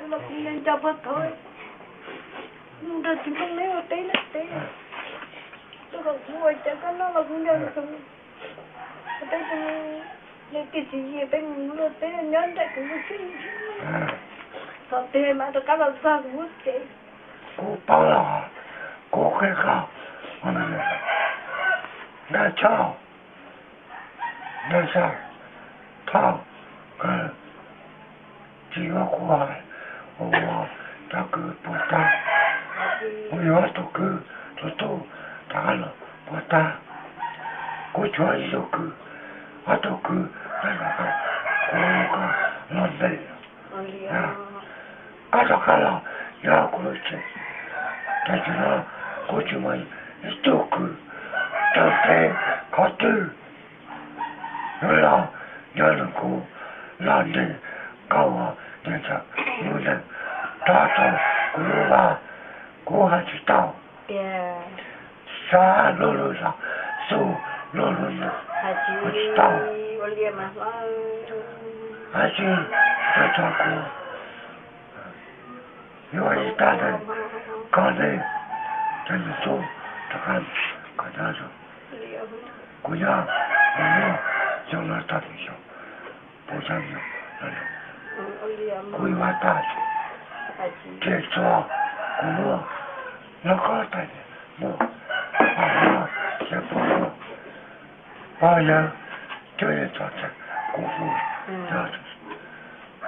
Los kuv nco nco puag thaud, nrog txiv Nkauj Neb ua teb nram teb, rau kom kuv ua cas koj noj los kuv nco ntsoov. Ua teb rau niam tij txiv Yias peb mus luaj teb nyob nraim kuv lub siab ntsis. Txog tiag mas rov qab los txog kuv lub tsev. Kuv paub los kuv qhia koj, Nkaj Tshoj, Nkaj Xaj, Thoj, tsis yuav kuv hais, ua cov kwv puas tag, kuv yuav ob tug kwv, tus tub rov qab los puas tag. Kuv tshuav ib tug kwv, ob tug kwv, kuv los ntes. Koj rov qab los nyob kuv lub tsev, tam sim no kuv tsis muaj ib tug kwv txawj teb qhov twg, yuav los nyob nrog kuv los ntes koj ua niam ntxawm lub neej, rau txog kuv lub vaj, kuv hais tsis tau. Xav luag lub zog, xub luag lub nus, kuv tsis tau. Tab sis rau txog kuv yuav ib tag ntev koj neb, cov niam tub rov qab kom nyob zoo. Kuv nyob, kuv nyob xyoo no tag xyoo, kuv nyob, kuv yuav tag, ces txog kuv muaj, los koj tag muaj, pab yawg, cov yeej txog tsev kuv hu,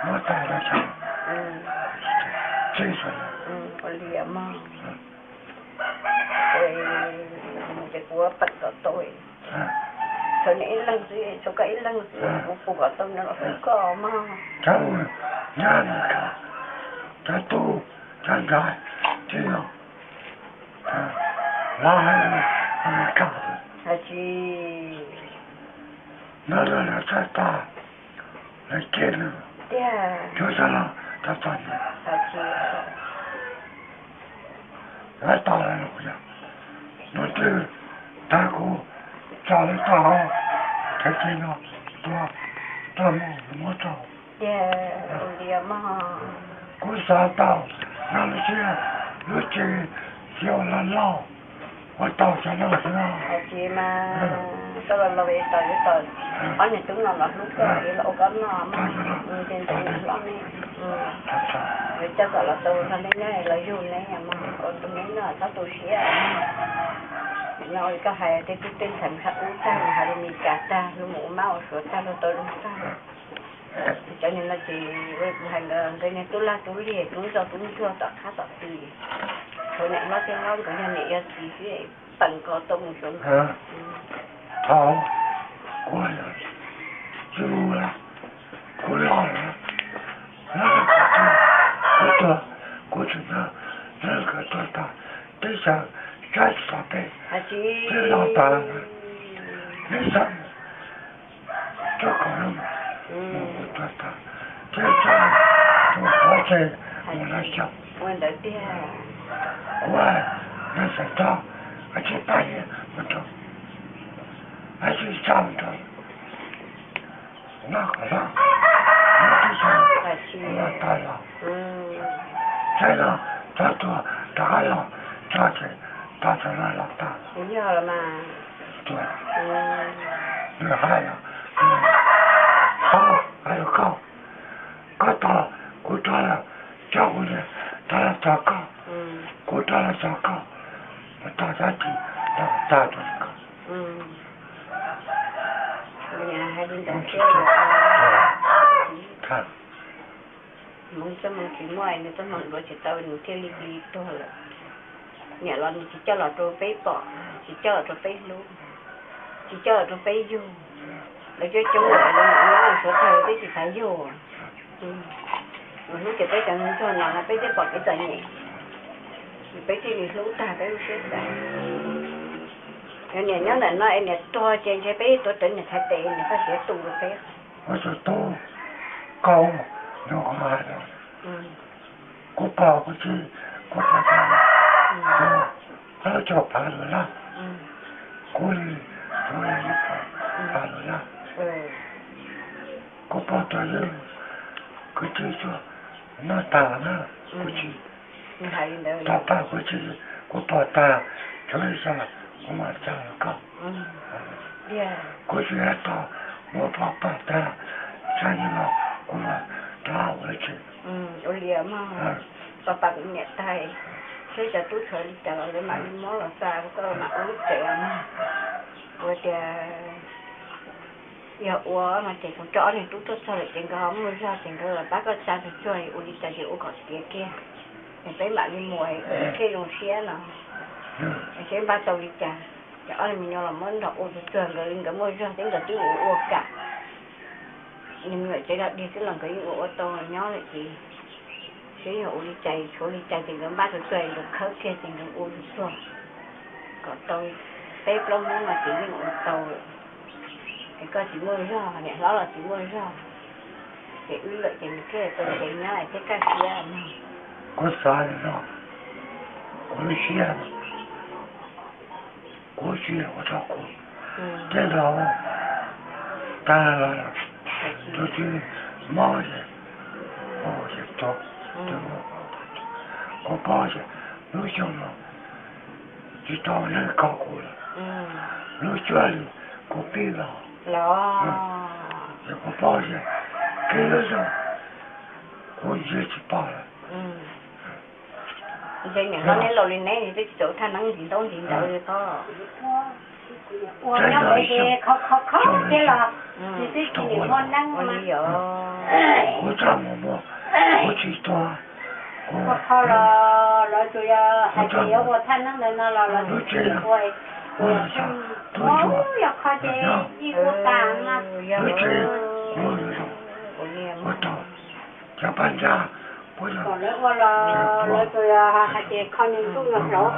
muab tag los tsev, tsev txog. Ces kuv peem kom tau, tshuav niam ib leeg xwb, tshuav koj ib leeg xwb, kuv pum kom tau nws los hlub koj mog. Cov nyab Amelikas, cov tub, cov ntxhais, tij laug, lawv hais Amelikas, nyob rau lawv txhaj tag, lawv cia nws, yuav txog los tau txog nws. Lawv tau lawv los yog hnub twg tag kuv tso lawv tag hauv, thev txij no tuaj, tuaj mus muab tso. Kuv xav tau no lub siab, lub tsev, xyov loj loj, ua tau xyov loj xyov loj. Tsis mas, koj los los tos, yuav tos ob niag tub no los hlub koj, los ua koj noj mog, nws ntev ntev hlob ne. Yuav coj kom los tau nrog neb nyob los yug neb mog, ua tus neb noj txhob tu siab. Nim no ua li koj hais tej tub tej ntxhais mus tshaj ub tag, mus hais lus Meskas tag, luag mus ua mab ua suav tag, luag tau zoo tag. Cov niag no ces hais nkawd niag tub lag tub liag, tub ntxoog tub ntsuag tom qab tom ti, tshuav niam hlob thiab hlob nkawd yog niam yog txiv xwb, peem ko tau mus xyuas nkawd. Thaum kuv yug lawm, kuv loj lawm, kuv tuag, kuv tseem nyob, lawv nkawd tuag tag, teb chaws saib tsis taus peb, peb los tag, neb saib, txog kom lawv mus, mus tuag tag, teb chaws tus qhov txej mus lawv xyaum. Kuv, neb xav txog, tsis pab mus rau, tsis txaj mus rau, noj kom loj, noj tib xyoo los tag los, saib los txog tuag rov qab los txog ces tag txog los los tag. Tuag, nws hais los, paub hais los koj, koj tau, kuv tau los txog kuv niam, tau los txog koj, kuv tau los txog koj, mus tau dab tsi los txog rau koj. Hmoob txoj hmoo tsis muaj, nws txoj hmoo duav tsis tau, nws thiaj li cia li tuag lawm. Niam los nws tsis coj los rau peb pom, tsis coj los rau peb hlub, tsis coj los rau peb yug. Lawv coob coob lawm, lawv mus ua nab ua suav tag lawv twb tsis xav yug. Lawv hlub ces peb cov ntsuag no peb twb pom kev txom nyem, peb thiaj li hlub tag peb lub siab xav. Yog niam nyob ntawm no es niam tuag ces ntshe peb tuav rawv niam thaiv tes, niam txoj sia tu rau peb. Ua tus tub, koj, kuv pog kuv txiv, kuv pog, kuv, pab coj phav lug laj, kuv li, kuv li phav lug laj, kuv pog tuag xwb, kwv tij tuag, Noj tag na, kuv tsis tau pab, kuv tsis, kuv pom tag, tsuav ib xya kuv mam tsa rau koj. Kuv tsis tau muab pog pam tag, tsa li no kuv mam rov ua dab tsi. Ua li mog, pog pam kuv niam tag, seb cov tub tshuav li cas los lawv mam li muab los xa rau koj mam ua lub tsev os mog. Ua tias yog ua no ces kuv coj ob niag tub tuaj txog lawm ces nkawd ho muaj zog ces nkawd los pab koj tsa tsuag tsuag, ua li cas ces ua kom tiav kiag, es peb mam li mus thiaj zoo siab no. Es seb npaj tau li cas, ces ob niag me nyuam los muab nrog ua tsuag tsuag, nkawd li nkawd muaj zog thiab nkawd twb ua ua kam. Nws me nyuam tsev dog dig xwb los nkawd yeej ua ua tau nyob lawm ces, seb yog ua li cas tshuav li cas ces nkawd npaj tsuag tsuag nkawd khawb kiag ces nkawd ua tsuag tsuag kom tau peb plaub hnub no ces yeej ua tau lawm. Es koj tsis muaj zog, niam hlob los tsis muaj zog, ces wb lawm ces nws thiaj tau tsev nyob thiab kaj siab no. Kuv xav li no, kuv lub siab, kuv siab ua rau kuv tej zaum tag los tus twg mob ces, ces tau, kuv paub tias lub xyoo no tsis tau neeg kho kuv lawm, lub cuaj hlis kuv pib los, ces kuv paub tias kev lub xyoo kuv ntsia tsis pom lawm. Ntshe niam hlob neb laus li neb twb tsis tau thaj neeb ntxiv ntaub ntxiv ntawv li pob. Ua nyob pem ces kho kho kho thiab los, nws twb tsis nim muaj neeb ua li os. Kuv txaj muag muag, kuv tsis tuag, kuv kho los lawv tsuas yog hais tias yuav ua thaj neeb ntawd no los lawv twb tsis ua, kuv yog kho ces yeej ua tas no. Lub tsev kuv ua tau, cov paj ntsag kom lawv ua los lawv tsuas yog hais tias kho nws ntuj nws hlauv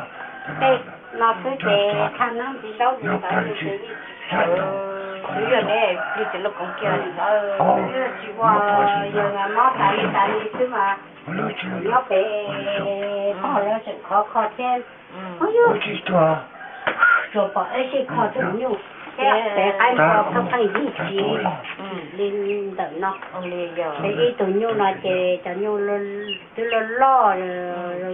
tej no xwb ces thaj neeb ntxiv ntaub ntxiv ntawv nws ces yeej tsis tau. Twb yog neb plig tsis loj koov kiag li ntawd, twb tsis ua, yog mob tas li tas li xwb mas nyob pem pog lawv tseem khov kho thiab. Tsuas pom ib sij kho tus nyuj thiab pem qaib npua pheej pheej yig tsis li ntawm no. Pem ib tug nyuj no ces cov nyuj twb loj loj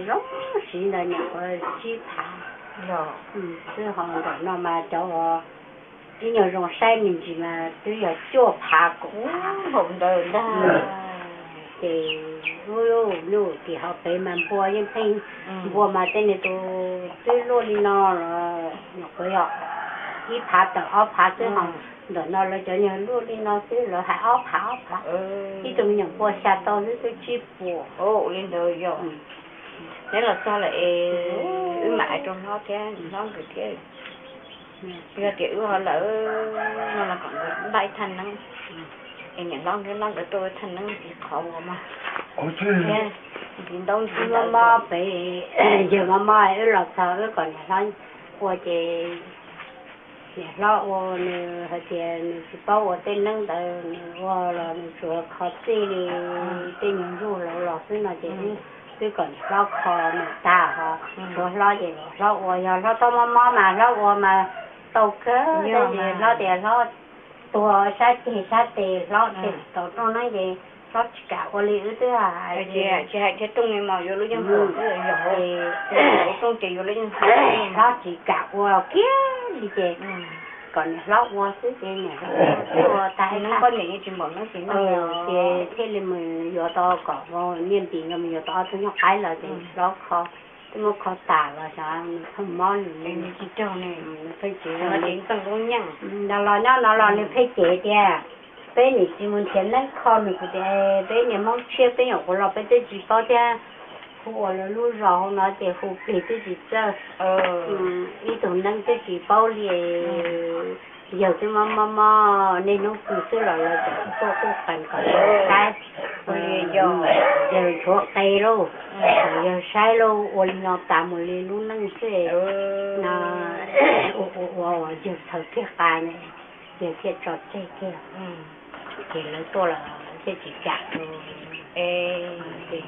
zoo zoo siv ntawd nyuam qhuav tsib phav xwb, ho ntawm no mas cov ib nyuag zoo saib me ntsis mas twb yog cuaj phav kaum phav ntawd ntag. Ces nyuj tim ho pem mas npua yeej pheej, npua mas tej niag tus twb luaj li no los nyuam qhuav yog ib phav tawm ob phav xwb ho ntawm no lawv cov nyuag luaj li no xwb lawv hais ob phav ob phav. Ib tug me nyuam npua xya tau xwb twb tsib puas. Ua li ntawd yog neb los txog lawm es wb mam hais rau hlob thiab hlob nkawd thiab. Yog tias wb ho lawm no los kom nkawd npaj ib thaj neeb, es niam hlob nkawd, hlob nkawd tuaj ua thaj neeb ntxiv qhov uas mas ntxiv ntaub ntxiv ntawv mob pem, yawg mob mob wb los txog wb kom niam hlob ua ces niam hlob ua nws hais tias nws tsis paub ua tej neeb ntawd, nws ua los nws tsuas kho txij li tej nyuag ntsuj hlauv los xwb no ces wb kom niam hlob kho nws tag ho tshuav hlob ces hlob ua, yog hlob tau mob mob mas hlob ua mas tau kawg, tab sis hlob tias hlob tuag sab ceg sab tes hlob thiaj tsis tau rooj neeb ces hlob tsis kam ua li wb twb hais tsis hais thiab rooj li mas yuav lub yeej hu, rooj ces yuav lub yeej hu, hlob tsis kam ua kiag li ces kom niam hlob ua xwb ces niam hlob ua tag neeb poj niam yeej tsis npaum neeb tsis noj ces thiaj li mus yuav tau kom niaj ntim no mus yuav tau ob tug nyuj qaib los ces hlob kho, twb muab kho tas los xyov nws pheej mob nws li, nws pheej tsis zoo li. Nws los nyob no los nws pheej cem tias peb niam txiv mus nrhiav neeb kho nws, kuv tias peb niag Hmoob tshiab peb nyuam qhuav los peb twb tsis paub thiab, hu ua lawv lub zos hauv no ces hu plig twb tsis txawj. Ib tug neeb twb tsis paub li. Yawg twb mob mob mob niaj hnub pw xwb los lawv tseem tuaj quj qees kom saib. Yawg nchuav qe lauj, kom yawg saib lauj, ua li no tas mus li lub neej xwb no. Ua ua ua yawg txhaws kiag qa, yawg thiaj tso tseg kiag. Ces lawv tuaj los thiaj tsis kam. Ces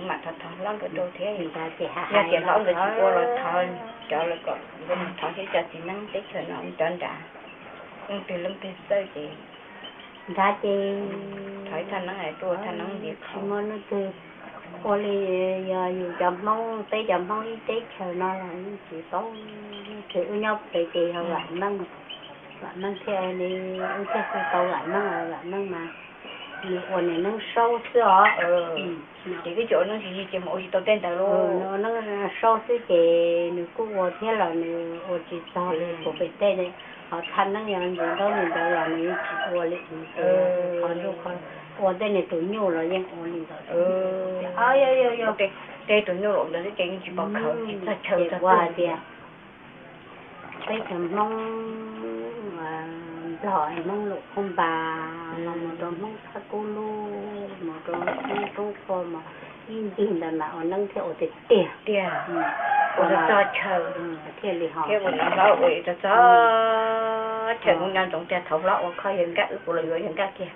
mam thov thov hlob nkawd rau thiab, yog tias hlob nkawd tsis ua los thov cov lawv kom nkawd mus thov thiab cov txiv neeb teb chaws no cov nrad, leej twg leej twg txawj ces nrad ces thov ib thaj neeb. Tsis muaj leej twg ua li, yog yus cov Hmoob, peb cov Hmoob ib teb chaws no los yeej tsis paub, thaum wb nyob pem ces yog vam meej, vam meej thiaj li, wb thiaj hu tau vam meej, vam meej mas nws ua nws neeb saub xwb os. Ces wb tsis ua neeb tsis yig ces mus ua tsis tau tej ntawd lauj. Neeb saub xwb ces nws kuj ua thiab los nws ua tsis txog li kuv pem tej, ho thaj neeb yog ntxuav ntaub ntxuav ntawv los nws yeej tsis ua li, qhov ntsuj qhov ua tej niag tus nyuj los yeej ua li ntawd. Tej tus nyuj los ntawd xwb ces yeej tsis pom khawv tsis txog chaw txog ua tias peb cov Hmoob Nplog, Hmoob Lum Khuj Npas, los mus rau Hmoob Thaj Kub Lub, mus rau Hmoob Roob Qhua mas ib ncig ntawd mas ua neeb thiab ua tiag tiag. Ua txog chaw thiaj li ho, thiab ua txog chaw kuv nco ntsoov tias thaum hlob ua kho yawg Nkaj wb puas los yuav yawg Nkaj kiag.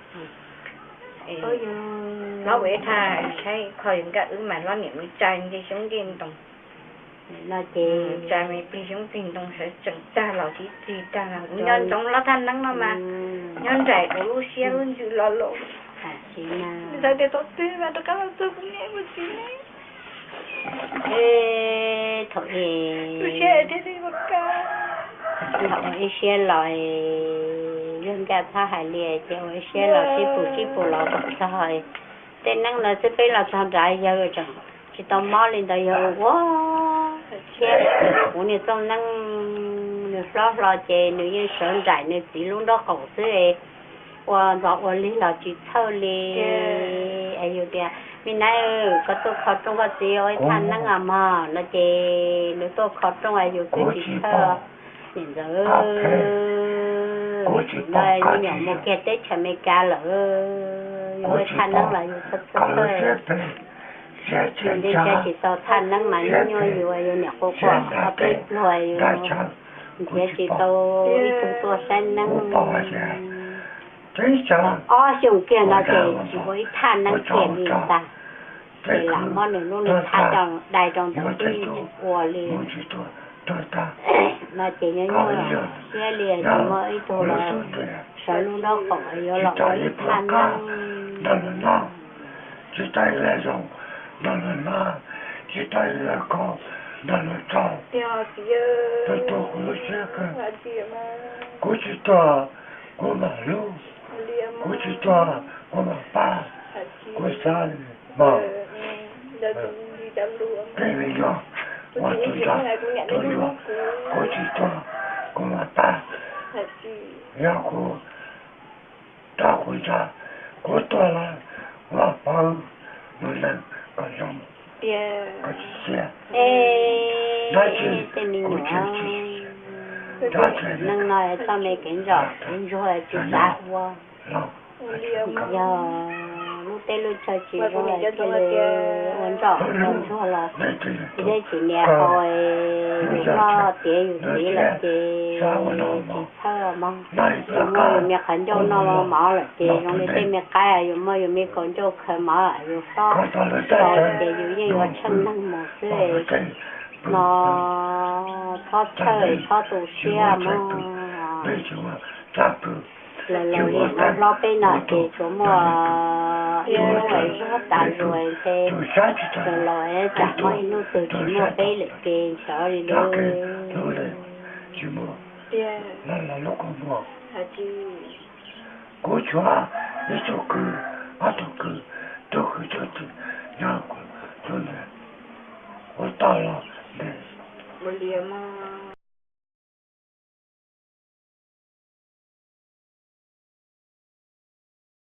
Hlob ua ib thaj saib kho yawg Nkaj wb mas hlob niam me tsa nce xyoob nce ntoo no ces tsa me plig xyoob plig ntoo sawv tseem tag los tib txig tag no. Kuv nco ntsoov hlob thaj neeb no mas nyob nraim kuv lub siab lub ntsws los lawm. Xav tias thaum twg mas rov qab los txog kuv niam kuv txiv ne. Thaum ib siab los, yawg Nkaj Thab hais li ces ua ib siab los sib pus sib pus los txog, tej neeb no xwb peb los txog nrad yawg tseem tsis tau mob li ntawd yawg ua thiab. Kuv niag txoj neeb nws hlob hlo ces nws yeej sawv nraim nws txiv lub nraub qaum xwb, ua ntxov ua lig los tsis txhawj li. Es yus tias me nab, koj tuaj kho rooj koj txiv ua ib thaj neeb os mog no ces nws tuaj kho rooj es yus twb tsis txhawj. Niam ntxawm, kuv tsis tau, me nyuam mus kiag teb chaws Amelikas lawm, yus ua thaj neeb los yus txhawj txhawj. Yus nti tsa tsis tau thaj neeb mas nyuaj nyuaj yus, yus niam quaj quaj ob peb pluag yus nrhiav tsis tau ib tug tuaj saib neeb. Ob xyoos kiag no ces tsis ua ib thaj neeb kiag li ntag. Ces lam muab nws lub niag thaj coj dai rau ntawd twb tsis ua li. No ces nyob nyuaj siab li tsis muaj ib tug los sawv lub nraub qaum yuav los ua ib thaj neeb. Tsis tau ib lo zoo nrog luag hnav, tsis tau ib lo koj nrog luag tso, tus tug kuv lub siab kawg. Kuv tsis tuag kuv mam hlub, kuv tsis tuag kuv mam pab, kuv xav li mog. Peb me nyuam ua tus nrog tus yuav, kuv tsis tuag kuv mam pab. Yog kuv tau kuv nrog, kuv tuag lawm kuv mam pab lub neej kom zoo, kom tsis xiam. Dab tsi kuv tsis tsis, dab tsi neeg no txoj me kev ntsoj kev ntsuag tsis xav ua. Yog lub teb lub chaw tsis zoo thiaj li ua ntsoj ua ntsuag los tsis deb tsis nias hau, yus noj tiav yus txiv lawm ces tsis txhawj mog. Yus muaj yus me qhov ncauj noj mov lawm ces zoo li tej me qaib, yus muaj yus me kaus ncauj khaws mov yus hlob ces yus yeej yuav tsheej neeg mus xwb. No txhob txhawj txhob tu siab mog. Laus laus li no hlob peb no ces tsuas muaj ib hnub es zog tas zus nte, laus laus tsam muaj ib hnub twg tsis muaj peb lawm ces ntshaw li lawm. Kuv tshuav ib tug kwv, ob tug kwv, tug kwv tug tij, nyob kuv tus niam, kuv tau los nws